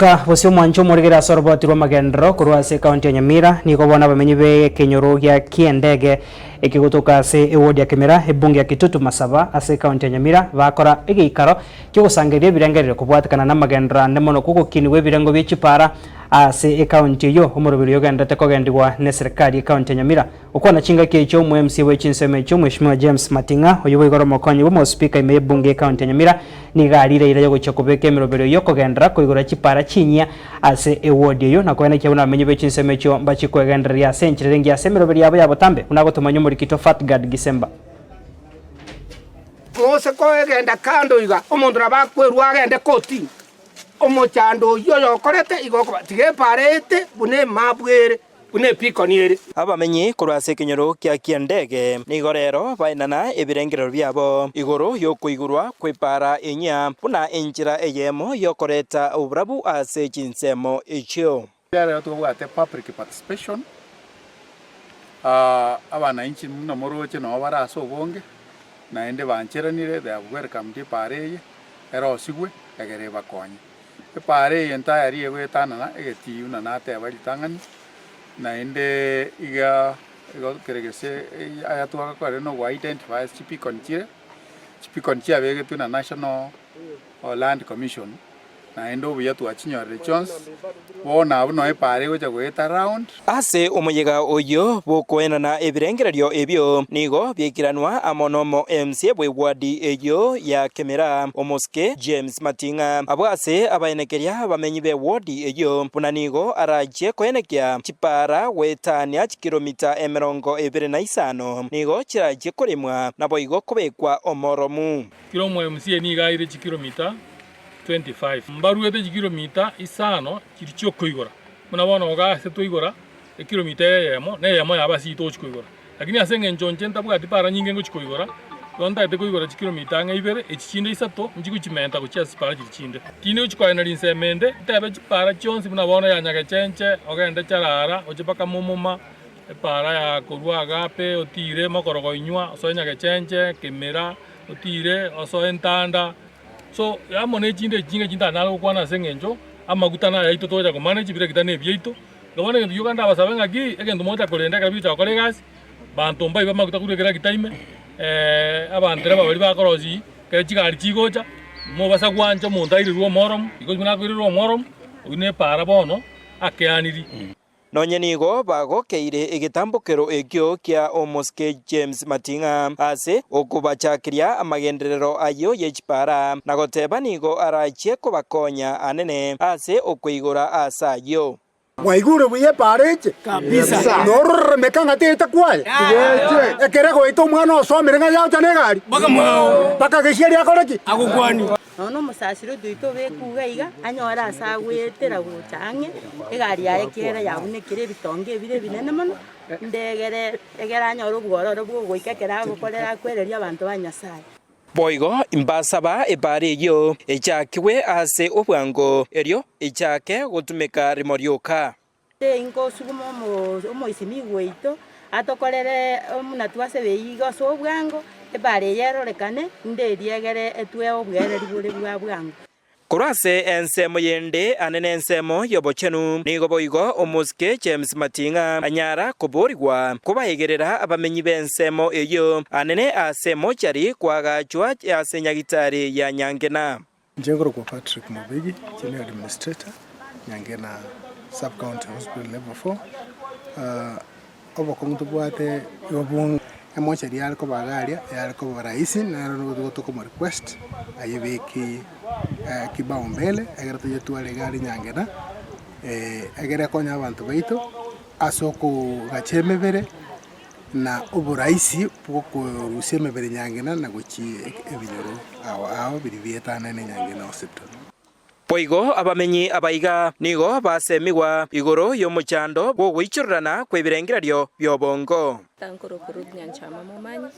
Ka gose omwancho omorigere ase oroboti rw'amagenderero korwa ase ekaunti ya Nyamira, nigo bono abamenyi b'ekenyoro gia Kiendege ekegotoka ase ewodi ya Kimera, ebunge ya Kitutu Masaba ase ekaunti ya Nyamira bakora egeikaro ki'ogosangereria ebirengererio kobwatekana namagenderero ande mono kw'ogokinigwa ebirengo bie chipara ase ekaunti eyio omoroberi oyo ogendererete kogendigwa neserikari y'ekaunti ya Nyamira. Gokwana chingaki echio omo MC bwe chinsemo echio Mweshimiwa James Mating'a oyio boigo ore omokonyi bw'omospeaker ime y'ebunge y'ecounty ya Nyamira nigo arire eira yogochia kobeka emeroberio y'okogenderera koigora chipara chinyia ase eward eyio na koenekia buna abamenyi be chinsemo echio mbachie koegendereria ase enchera ere engiya ase emeroberio yabo ya botambe buna agotomanywa omorikito Fatgard Gisemba. Mose koegenda kando iga, omonto nabo akwerua agende kotini. Omochando oyio oyokorete igo okoba, tiga epaara ete buna emabu ere. Buna epikoni ere. Abamenyi korwa ase ekenyoro kia Kiandege nigo rero baenana ebirengerero biabo igoro y'okoigurwa kw'epaara enyia buna enchera eyemo y'okoreta oborabu ase chinsemo echio. Rero tobwate public participation, abanainchi buna moroche nabo bare ase obonge, naende bancheranire they have welcomed epaara eye, erosigwe egere ebakonye. Epaara eye ntayari egoetanana egetii buna nateba ritang'ani, naende iga igo kere gese aya twagakorire na ogo identify ase chipikoni chire, chipikoni chiabegetwe na National Land Commission, naende obuya twachinyorire chionsi, bono abwo noo epaara egocha goeta round. Ase omoyega oyio bw'okoenana ebirengererio ebio nigo biaikiranwa amo nomo MC bw'ewadi eyio ya Kemera, omosike James Mating'a. Abwo ase abaenekeria abamenyi b'ewodi eyio buna nigo arachie koenekia chipaara goetania chikiromita 25 nigo chirachie koremwa naboigo kobekwa omoromu. Kera omo MCA nigo aire chikiromita 25. Mbaruete chikiromita isano chiria chi'okoigora. Buna bono iga ase twaigora ekiromita eyemo, na eyemo yabo ase eyio togochia koigora. Lakini ase eng'encho inche ntabwati para nyinge ngochia koigora, igo ntagete koigora chikiromita ang'e ibere, echi chinde isato nchigochimenta gochia ase chipara chiria chinde. Tindi gochia koenera ensemo ende, ntebe chipara chionsi buna bono ya Nyagechenche, ogende Charara, oche mpaka Momoma, epara ya korwa Agape otire Mokorogoinywa, osoe Nyagechenche, Kemera, otire osoe Ntanda. So amo ne chinde echi chinga chintanyare gokwana ase eng'encho amaguta naye aito togocha komanage ebiregita na ebiaito. Igo bono egento gioka ndabasabe ng'aki egento mogocha korenda ekero bigocha gokora egasi, banto mbaibe amaguta korwa ekeragita ime, abantereba baria bakorosia ekero chigari chigocha, mobasa gwancha omonto airerwe omoromu, because buna akoirerwa omoromu, oyio na epaara bono akeaniri. Nonye nigo bagokeire egetambokero ekio kia omosike James Mating'a ase okobachakeria amagenderero ayio ye chipara, na goteba nigo arachie kobakonya anene ase okoigora aase ayio. Mwaigure buya epaara eche? Nororemeka ng'a teete kwaye? Ekero egoeta omwana osomire ng'a yaocha negari, mpaka gesieri akore ki? Nonya nomosasiroti oito obekwe iga iga, anyore ase agoetera gocha ang'e, egari yaye ekiagera yabunekire ebitonga ebire ebinene mono, ndegere egere anyore obwororo bwa ogoika ekero agokorera akwereria abanto ba Nyasaye. Boigo mbasaba ebaari eyio echakigwe ase obwango, erio echake gotumeka rimo rioka. Inkosuguma omoisimigwa oito atokorere buna twasebe iga ase obwango, ebaara eye erorekane, inde eria egere etwee obwereri bore bwa bwango. Korwa ase ensemo yende ane nensemo y'obochenu, nigo boigo omosike James Mating'a anyara koborigwa kobaegerera abamenyi b'ensemo eyio anene ase mochari koagachwa ase nyagitari ya Nyangena. Inche nkorokwa Patrick Mobegi, inche ne administrator Nyangena sub county hospital level 4. Obokong'u tobwate igo buna emochari yare koba iga aria yare koba rahisi nero nigo tokomo request ayebeke kibao mbele egere toyetware iga aria Nyangena egere ekonye abanto baito ase okogacha emebere na oboraisi bw'okorusia emebere nyangena na gochia ebinyoro ao ao biria bietanaine nyangena hospital. Boigo abamenyi abaiga nigo basemigwa igoro y'omochando bw'ogoichorerana kw'ebirengererio bi'obongo. Nkorokwa Ruth Nyanchama Momanyi,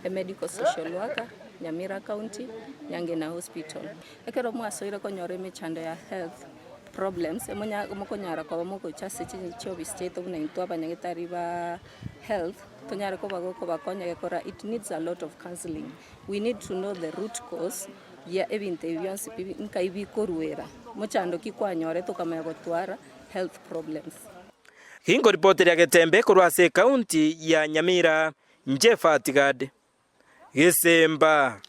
a medical social worker, Nyamira County, Nyangena Hospital. Ekero mwasoire konyora emechando ya health problems, mokonyara koba mogocha ase chiofisi chiaito buna intwe abanyagetari ba health, tonyare koba gokobakonya gekora it needs a lot of counseling, we need to know the root cause. gia ebinto ebi bionsi pi nkai bikoruera, mochando ki kwanyorete okamanya gotwara health problems. Ginkoripoteria Getembe korwa ase ekaunti ya Nyamira, Inche Fatigad Gesemba.